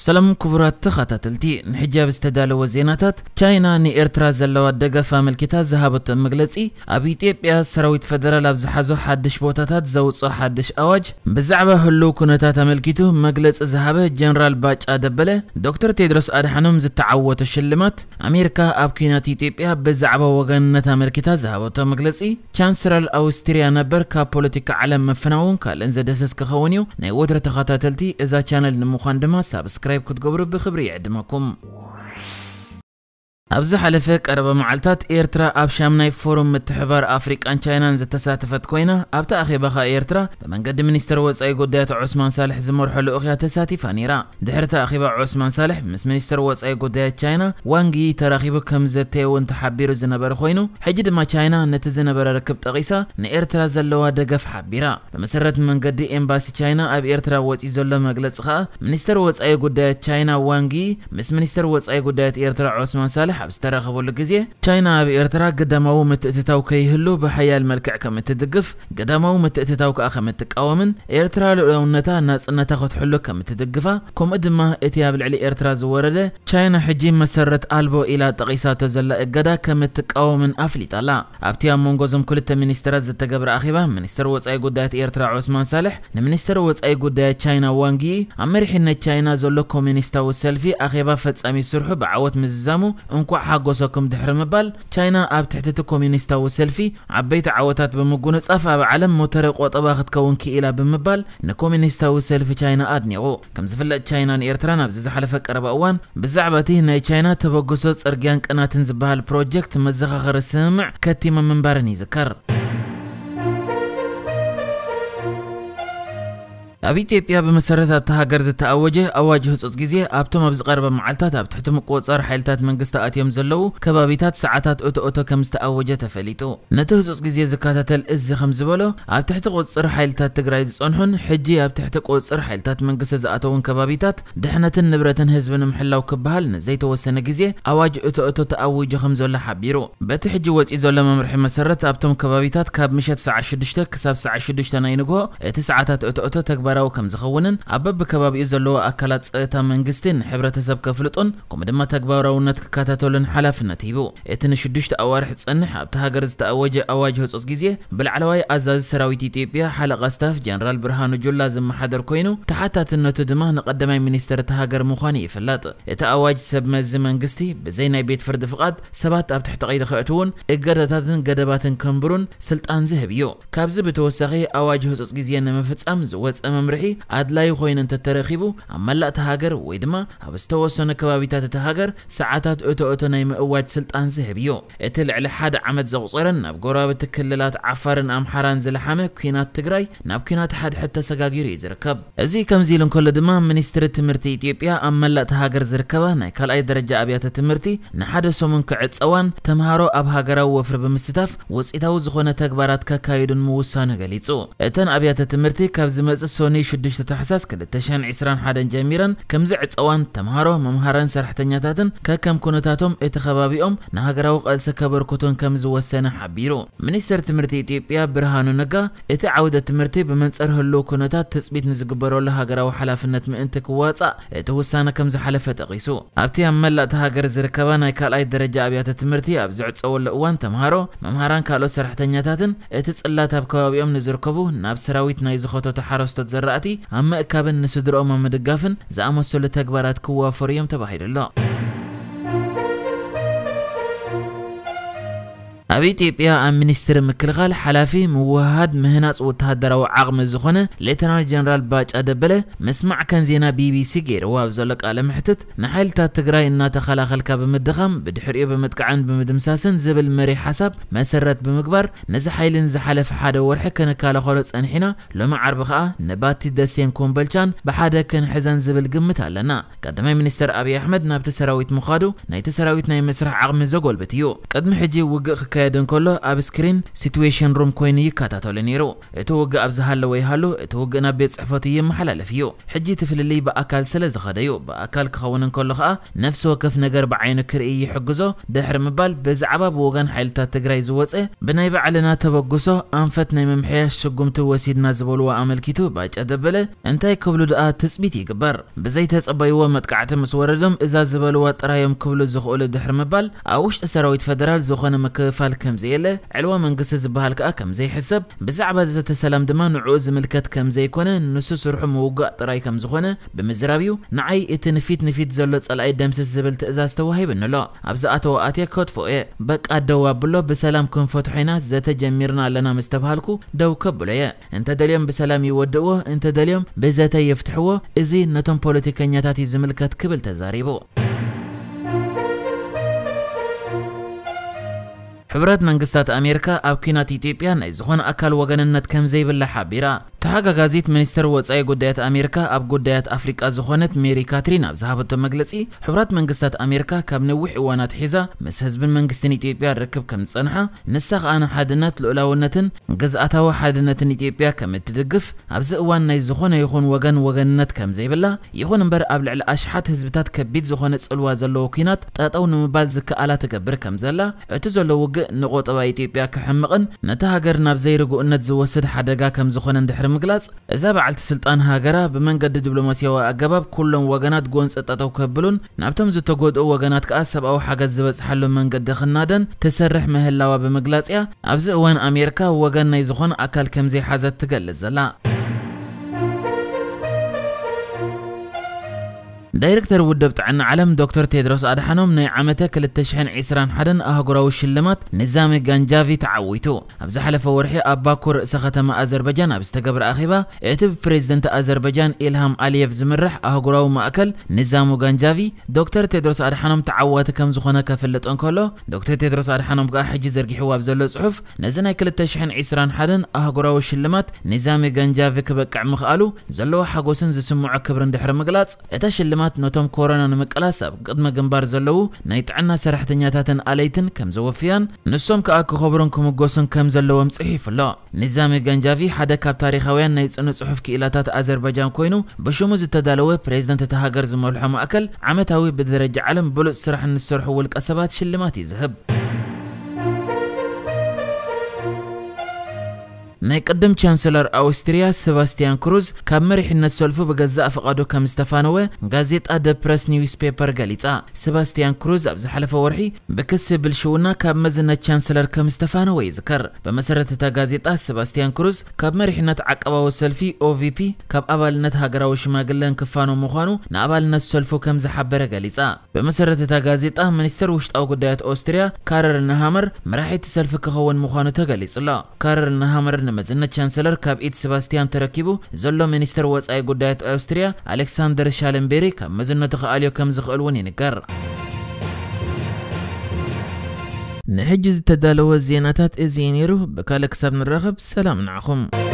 ሰላም ክቡራት ተኸታተልቲ፣ ንሕጂ ኣብ ዝተዳለወ ዜናታት፣ ቻይና ንኤርትራ ዘለዋ ደገፍ ኣመልኪታ ዝሃበቶ መግለጺ፣ ኣብ ኢትዮጵያ ሰራዊት ፈደራል ኣብ ዝሓዞ ሓድሽ ቦታታት ዘውጽኦ ሓድሽ ኣዋጅ፣ ብዛዕባ ህሉው ኩነታት ኣመልኪቱ መግለጺ ዝሃበ ጀነራል ባጫ ደበለ፣ ዶክተር ቴድሮስ ኣድሓኖም ዝተዓወቶ ሽልማት፣ ኣሜሪካ ኣብ ኲናት ኢትዮጵያ ብዛዕባ ወገንነት ኣመልኪታ ዝሃበቶ መግለጺ፣ ቻንስለር ኣውስትርያ ነበር ካብ ፖለቲካ ዓለም ምፍናውን ካልእን ዘደሰስ ክኸውን እዩ። ናይ ወትሮ ተኸታተልቲ እዛ ቻነል ንምዃን ድማ ሳብስክራይብ ክትገብሩ ብኽብሪ ይዕድመኩም። ኣብ ዝሓለፈ ቀረባ መዓልታት ኤርትራ ኣብ ሻምናይ ፎሩም ምትሕባር ኣፍሪቃን ቻይናን ዝተሳተፈት ኮይና፣ ኣብቲ ኣኼባ ከኣ ኤርትራ ብመንገዲ ሚኒስተር ወጻኢ ጉዳያት ዑስማን ሳልሕ ዝመርሖ ልኡኽ እያ ተሳቲፋ ነይራ። ድሕሪ እቲ ኣኼባ ዑስማን ሳልሕ ምስ ሚኒስተር ወጻኢ ጉዳያት ቻይና ዋንግ ዪ ተራኺቡ ከም ዘተየ እውን ተሓቢሩ ዝነበረ ኮይኑ፣ ሕጂ ድማ ቻይና ነቲ ዝነበረ ርክብ ጠቒሳ ንኤርትራ ዘለዋ ደገፍ ሓቢራ። ብመሰረት መንገዲ ኤምባሲ ቻይና ኣብ ኤርትራ ወጺኡ ዘሎ መግለጺ ከኣ፣ ሚኒስተር ወጻኢ ጉዳያት ቻይና ዋንግ ዪ ምስ ሚኒስተር ወጻኢ ጉዳያት ኤርትራ ዑስማን ሳልሕ ኣብ ዝተራኸበሉ ግዜ፣ ቻይና ኣብ ኤርትራ ግዳማዊ ምትእትታው ከይህሉ ብሓያል መልክዕ ከም እትድግፍ፣ ግዳማዊ ምትእትታው ከኣ ከም እትቃወምን ኤርትራ ልኡላውነታ ናጽነታ ክትሕሉ ከም እትድግፋ፣ ከምኡ ድማ እቲ ኣብ ልዕሊ ኤርትራ ዝወረደ ቻይና ሕጂ መሰረት ኣልቦ ኢላ ጠቒሳቶ ዘላ እገዳ ከም እትቃወምን ኣፍሊጣ ኣላ። ኣብቲ ኣብ መንጎ እዞም ክልተ ሚኒስተራት ዝተገብረ ኣኼባ፣ ሚኒስተር ወጻኢ ጉዳያት ኤርትራ ዑስማን ሳልሕ ንሚኒስተር ወጻኢ ጉዳያት ቻይና ዋንግ ዪ፣ ኣብ መሪሕነት ቻይና ዘሎ ኮሚኒስታዊ ሰልፊ ኣኼባ ፈጻሚ ስርሑ ብዓወት ምዝዛሙ እንኳዕ ሓጎሰኩም ድሕሪ ምባል፣ ቻይና ኣብ ትሕቲ እቲ ኮሚኒስታዊ ሰልፊ ዓበይቲ ዓወታት ብምጉንጻፍ ኣብ ዓለም ሞተረ ቆጠባ ክትከውን ክኢላ ብምባል ንኮሚኒስታዊ ሰልፊ ቻይና ኣድኒቑ። ከም ዝፍለጥ ቻይናን ኤርትራን ኣብዚ ዝሓለፈ ቀረባ እዋን ብዛዕባ እቲ ናይ ቻይና ተበግሶ ጽርግያን ቅናትን ዝበሃል ፕሮጀክት መዘኻኸሪ ስምምዕ ከቲመን ምንባረን ይዝከር። ኣብ ኢትዮጵያ ብመሰረት ኣብታ ሃገር ዝተኣወጀ ኣዋጅ ህጹጽ ግዜ ኣብቶም ኣብዚ ቀረባ መዓልታት ኣብ ትሕቲ ምቁጽጻር ሓይልታት መንግስቲ ኣትዮም ዘለዉ ከባቢታት ሰዓታት እቶ እቶ ከም ዝተኣወጀ ተፈሊጡ። ነቲ ህጹጽ ግዜ ዝከታተል እዚ ከም ዝበሎ፣ ኣብ ትሕቲ ቁጽጽር ሓይልታት ትግራይ ዝጸንሑን ሕጂ ኣብ ትሕቲ ቁጽጽር ሓይልታት መንግስቲ ዝኣተውን ከባቢታት ድሕነትን ንብረትን ህዝቢ ንምሕላው ክበሃል ንዘይተወሰነ ግዜ ኣዋጅ እቶ እቶ ተኣዊጁ ከም ዘሎ ሓቢሩ። በቲ ሕጂ ወጺኡ ዘሎ መምርሒ መሰረት ኣብቶም ከባቢታት ካብ ምሸት ሰዓት ሽዱሽተ ክሳብ ሰዓት ሽዱሽተ ናይ ንግሆ እቲ ሰዓታት እቶ እቶ ተግባራዊ ከም ዝኸውንን ኣብ በብከባቢኡ ዘለዉ ኣካላት ጸጥታ መንግስቲ ንሕብረተሰብ ከፍልጡን ከምኡ ድማ ተግባራውነት ክከታተሉን ሓላፍነት ሂቡ። እቲ ንሽዱሽተ ኣዋርሕ ዝጸንሕ ኣብቲ ሃገር ዝተኣወጀ ኣዋጅ ህጹጽ ግዜ ብላዕለዋይ ኣዛዚ ሰራዊት ኢትዮጵያ ሓለቓ ስታፍ ጀነራል ብርሃኑ ጁላ ዝመሓደር ኮይኑ፣ ተሓታትነቱ ድማ ንቀዳማይ ሚኒስተር እታ ሃገር ምዃኑ ይፍለጥ። እቲ ኣዋጅ ሰብ መዚ መንግስቲ ብዘይ ናይ ቤት ፍርዲ ፍቓድ ሰባት ኣብ ትሕቲ ቀይዲ ከእትዉን እገዳታትን ገደባትን ከንብሩን ስልጣን ዝህብ እዩ። ካብዚ ብተወሳኺ ኣዋጅ ህጹጽ ግዜ ንምፍጻም ዝወጸ መምርሒ ኣድላዪ ኮይኑ እንተተረኺቡ ኣብ መላእ እታ ሃገር ወይ ድማ ኣብ ዝተወሰኑ ከባቢታት እታ ሃገር ሰዓታት እቶ እቶ ናይ ምእዋጅ ስልጣን ዝህብ እዩ። እቲ ልዕሊ ሓደ ዓመት ዘቑጸረን ናብ ጎረባብቲ ክልላት ዓፋርን ኣምሓራን ዝለሓመ ኲናት ትግራይ ናብ ኲናት ሓድሕድ ተሰጋጊሩ እዩ ዝርከብ። እዚ ከምዚ ኢሉ እንከሎ ድማ ሚኒስትሪ ትምህርቲ ኢትዮጵያ ኣብ መላእ እታ ሃገር ዝርከባ ናይ ካልኣይ ደረጃ ኣብያተ ትምህርቲ ንሓደ ሰሙን ክዕጸዋን ተምሃሮ ኣብ ሃገራዊ ወፍሪ ብምስታፍ ውጽኢታዊ ዝኾነ ተግባራት ከካይዱን ምውሳኑ ገሊጹ። እተን ኣብያተ ትምህርቲ ካብ ዝመጽእ ሰኑይ ሽዱሽተ ታሕሳስ ክልተ ሽሕን ዕስራን ሓደን ጀሚረን ከምዝዕጸዋን ተምሃሮ፣ መምሃራን ሰራሕተኛታትን ከከም ኩነታቶም እቲ ከባቢኦም ንሃገራዊ ቃልሲ ከበርክቱን ከም ዝወሰነ ሓቢሩ። ሚኒስትር ትምህርቲ ኢትዮጵያ ብርሃኑ ነጋ እቲ ዓውደ ትምህርቲ ብመንጽር ህሉው ኩነታት ትጽቢት ንዝግበረሉ ሃገራዊ ሓላፍነት ምእንቲ ክዋጻእ እቲ ውሳነ ከም ዝሓለፈ ጠቒሱ። ኣብቲ ኣብ መላእ እታ ሃገር ዝርከባ ናይ ካልኣይ ደረጃ ኣብያተ ትምህርቲ ኣብ ዝዕጸወሉ እዋን ተምሃሮ፣ መምሃራን ካልኦት ሰራሕተኛታትን እቲ ጽላት ኣብ ከባቢኦም ንዝርከቡ ናብ ሰራዊት ናይ ዝኸተቱ ሓረስቶት ዘራእቲ ኣብ ምእካብን ንስድርኦም ኣብ ምድጋፍን ዝኣመሰሉ ተግባራት ክዋፈሩ እዮም ተባሂሉ ኣሎ። ኣብ ኢትዮጵያ ኣብ ሚኒስትሪ ምክልኻል ሓላፊ ምውህሃድ ምህናጽ ወተሃደራዊ ዓቕሚ ዝኾነ ሌተናል ጀነራል ባጫ ደበለ ምስ ማዕከን ዜና ቢቢሲ ገይርዎ ኣብ ዘሎ ቃለ መሕትት፣ ንሓይልታት ትግራይ እናተኸላኸልካ ብምድኻም፣ ብድሕሪኡ ብምጥቃዕን ብምድምሳስን ዝብል መሪሕ ሓሳብ መሰረት ብምግባር፣ ነዚ ሓይሊ ንዝሓለፈ ሓደ ወርሒ ክንከላኸሎ ጸኒሕና፣ ሎሚ ዓርቢ ከኣ ንባቲ ደሴን ኮምበልቻን ብሓደ ክንሕዘን ዝብል ግምት ኣለና። ቀዳማይ ሚኒስተር ኣብይ ኣሕመድ ናብቲ ሰራዊት ምኻዱ ናይቲ ሰራዊት ናይ ምስራሕ ዓቕሚ ዘጎልብት እዩ። ቅድሚ ሕጂ ውግእ ክካየድ ክካየድ እንከሎ ኣብ ስክሪን ሲትዌሽን ሩም ኮይኑ ይከታተሎ ነይሩ። እቲ ውግእ ኣብ ዝሃለወ ይሃሉ፣ እቲ ውግእ ናብ ቤት ጽሕፈቱ ይመሓላለፍ እዩ። ሕጂ እቲ ፍልልይ ብኣካል ስለ ዝኸደ እዩ። ብኣካል ክኸውን እንከሎ ኸኣ ነፍሲ ወከፍ ነገር ብዓይኑ ክርኢ ይሕግዞ ድሕሪ ምባል ብዛዕባ ብወገን ሓይልታት ትግራይ ዝወጸ ብናይ ባዕልና ተበግሶ ኣንፈት ናይ ምምሕያሽ ስጉምቲ ወሲድና ዝበልዎ ኣመልኪቱ ባጫ ደበለ እንታይ ክብሉ ደኣ ትጽቢት ይግበር? ብዘይተጸበይዎ መጥቃዕቲ ምስ ወረዶም እዛ ዝበልዋ ጥራዮም ክብሉ ዝኽእሉ ድሕሪ ምባል ኣብ ውሽጢ ሰራዊት ፈደራል ዝኾነ ምክፍፋል ከም ዘየለ ዕልዋ መንግስቲ ዝበሃል ከኣ ከም ዘይሕሰብ ብዛዕባ ዘተ ሰላም ድማ ንዕኡ ዝምልከት ከም ዘይኮነ ንሱ ስርሑ ምውጋእ ጥራይ ከም ዝኾነ ብምዝራብ እዩ ንዓይ እቲ ንፊት ንፊት ዘሎ ጸላኢ ደምስስ ዝብል ትእዛዝ ተዋሂብኒ ኣሎ። ኣብ ዝኣተወ ኣትየ ከጥፍኦ እየ። በቃ ደው ኣብሎ ብሰላም ክንፈትሖ ኢና ዘተ ጀሚርና ኣለና ምስ ተባሃልኩ ደው ከብሎ እየ። እንተ ደልዮም ብሰላም ይወድእዎ፣ እንተ ደልዮም ብዘተ ይፍትሕዎ፣ እዚ ነቶም ፖለቲከኛታት እዩ ዝምልከት ክብል ተዛሪቡ። ሕቡራት መንግስታት ኣሜሪካ ኣብ ኲናት ኢትዮጵያ ናይ ዝኾነ ኣካል ወገንነት ከም ዘይብላ ሓቢራ። ተሓጋጋዚት ሚኒስተር ወጻኢ ጉዳያት ኣሜሪካ ኣብ ጉዳያት ኣፍሪቃ ዝኾነት ሜሪ ካትሪን ኣብ ዝሃበቶ መግለጺ፣ ሕቡራት መንግስታት ኣሜሪካ ካብ ነዊሕ እዋን ኣትሒዛ ምስ ህዝብን መንግስትን ኢትዮጵያ ርክብ ከም ዝጸንሓ፣ ንሳ ከኣ ንሓድነት፣ ልኡላውነትን ግዝኣታዊ ሓድነትን ኢትዮጵያ ከም እትድግፍ፣ ኣብዚ እዋን ናይ ዝኾነ ይኹን ወገን ወገንነት ከም ዘይብላ፣ ይኹን እምበር ኣብ ልዕሊ ኣሽሓት ህዝብታት ከቢድ ዝኾነ ጽልዋ ዘለዎ ኲናት ጠጠው ንምባል ዝከኣላ ትገብር ከም ዘላ፣ እቲ ዘሎ ውግእ ንቆጠባ ኢትዮጵያ ከሕምቕን ነታ ሃገር ናብ ዘይርጉእነት ዝወስድ ሓደጋ ከም ዝኾነ እንድሕሪ ምግላጽ፣ እዛ በዓልቲ ስልጣን ሃገራ ብመንገዲ ዲፕሎማስያዊ ኣገባብ ኩሎም ወገናት ጎንፂ ጠጠው ከብሉን ናብቶም ዝተጎድኡ ወገናት ከኣ ሰብኣዊ ሓገዝ ዝበፅሓሉ መንገዲ ክናደን ትሰርሕ ምህላዋ ብምግላጽ እያ ኣብዚ እዋን ኣሜሪካ ወገን ናይ ዝኾነ ኣካል ከም ዘይሓዘት ትገልጽ ዘላ። ዳይሬክተር ውድብ ጥዕና ዓለም ዶክተር ቴድሮስ ኣድሓኖም ናይ ዓመተ ክልተ ሽሕን ዕስራን ሓደን ኣህጉራዊ ሽልማት ንዛሚ ጋንጃቪ ተዓዊቱ። ኣብ ዝሓለፈ ወርሒ ኣብ ባኩ ርእሰ ከተማ ኣዘርበጃን ኣብ ዝተገብረ ኣኼባ እቲ ብፕሬዝደንት ኣዘርበጃን ኢልሃም ኣሊየቭ ዝምራሕ ኣህጉራዊ ማእከል ንዛሙ ጋንጃቪ ዶክተር ቴድሮስ ኣድሓኖም ተዓዋቲ ከም ዝኾነ ከፍልጥ እንከሎ ዶክተር ቴድሮስ ኣድሓኖም ከኣ ሕጂ ዘርጊሕዎ ኣብ ዘሎ ጽሑፍ ነዚ ናይ ክልተ ሽሕን ዕስራን ሓደን ኣህጉራዊ ሽልማት ንዛሚ ጋንጃቪ ክበቅዕ ምኽኣሉ ዘለዎ ሓጎስን ዝስምዖ ክብርን ድሕሪ ምግላጽ፣ እታ ሽልማት ነቶም ኮሮና ንምቅላስ ኣብ ቅድመ ግንባር ዘለዉ ናይ ጥዕና ሰራሕተኛታትን ኣለይትን ከም ዘወፍያን፣ ንሶም ከኣ ክኸብሩን ክምጎሱን ከም ዘለዎም ጽሒፉ ኣሎ። ኒዛሚ ጋንጃቪ ሓደ ካብ ታሪኻውያን ናይ ጽኑ ጽሑፍ ክኢላታት ኣዘርባጃን ኮይኑ፣ ብሽሙ ዝተዳለወ ፕሬዝደንት እታ ሃገር ዝመርሖ ማእከል ዓመታዊ ብደረጃ ዓለም ብሉጽ ስራሕ ንዝሰርሑ ውልቀ ሰባት ሽልማት እዩ ዝህብ። ናይ ቅድም ቻንሰለር ኣውስትርያ ሰባስቲያን ክሩዝ ካብ መሪሕነት ሰልፉ ብገዛእ ፍቓዱ ከም ዝተፋነወ ጋዜጣ ደ ፕረስ ኒውስፔፐር ገሊጻ። ሰባስቲያን ክሩዝ ኣብ ዝሓለፈ ወርሒ ብክሲ ብልሽውና ካብ መዝነት ቻንሰለር ከም ዝተፋነወ ይዝከር። ብመሰረት እታ ጋዜጣ፣ ሰባስቲያን ክሩዝ ካብ መሪሕነት ዓቀባዊ ሰልፊ ኦቪፒ ካብ ኣባልነት ሃገራዊ ሽማግለን ክፋኖ ምዃኑ ንኣባልነት ሰልፉ ከም ዝሓበረ ገሊጻ። ብመሰረት እታ ጋዜጣ፣ ሚኒስተር ውሽጣዊ ጉዳያት ኦስትርያ ካረል ነሃመር መራሒ እቲ ሰልፊ ክኸውን ምዃኑ ተገሊጹ ኣሎ። ካረል ነሃመር ንመዝነት ቻንሰለር ካብ ኢድ ሰባስቲያን ተረኪቡ ዘሎ ሚኒስተር ወጻኢ ጉዳያት ኦስትርያ ኣሌክሳንደር ሻለንቤሪ ካብ መዝነቱ ክኣልዮ ከም ዝኽእል እውን ይንገር። ንሕጂ ዝተዳለወ ዜናታት እዚ እዩ ነይሩ። ብካልእ ክሳብ ንራኸብ ሰላም ንዓኹም።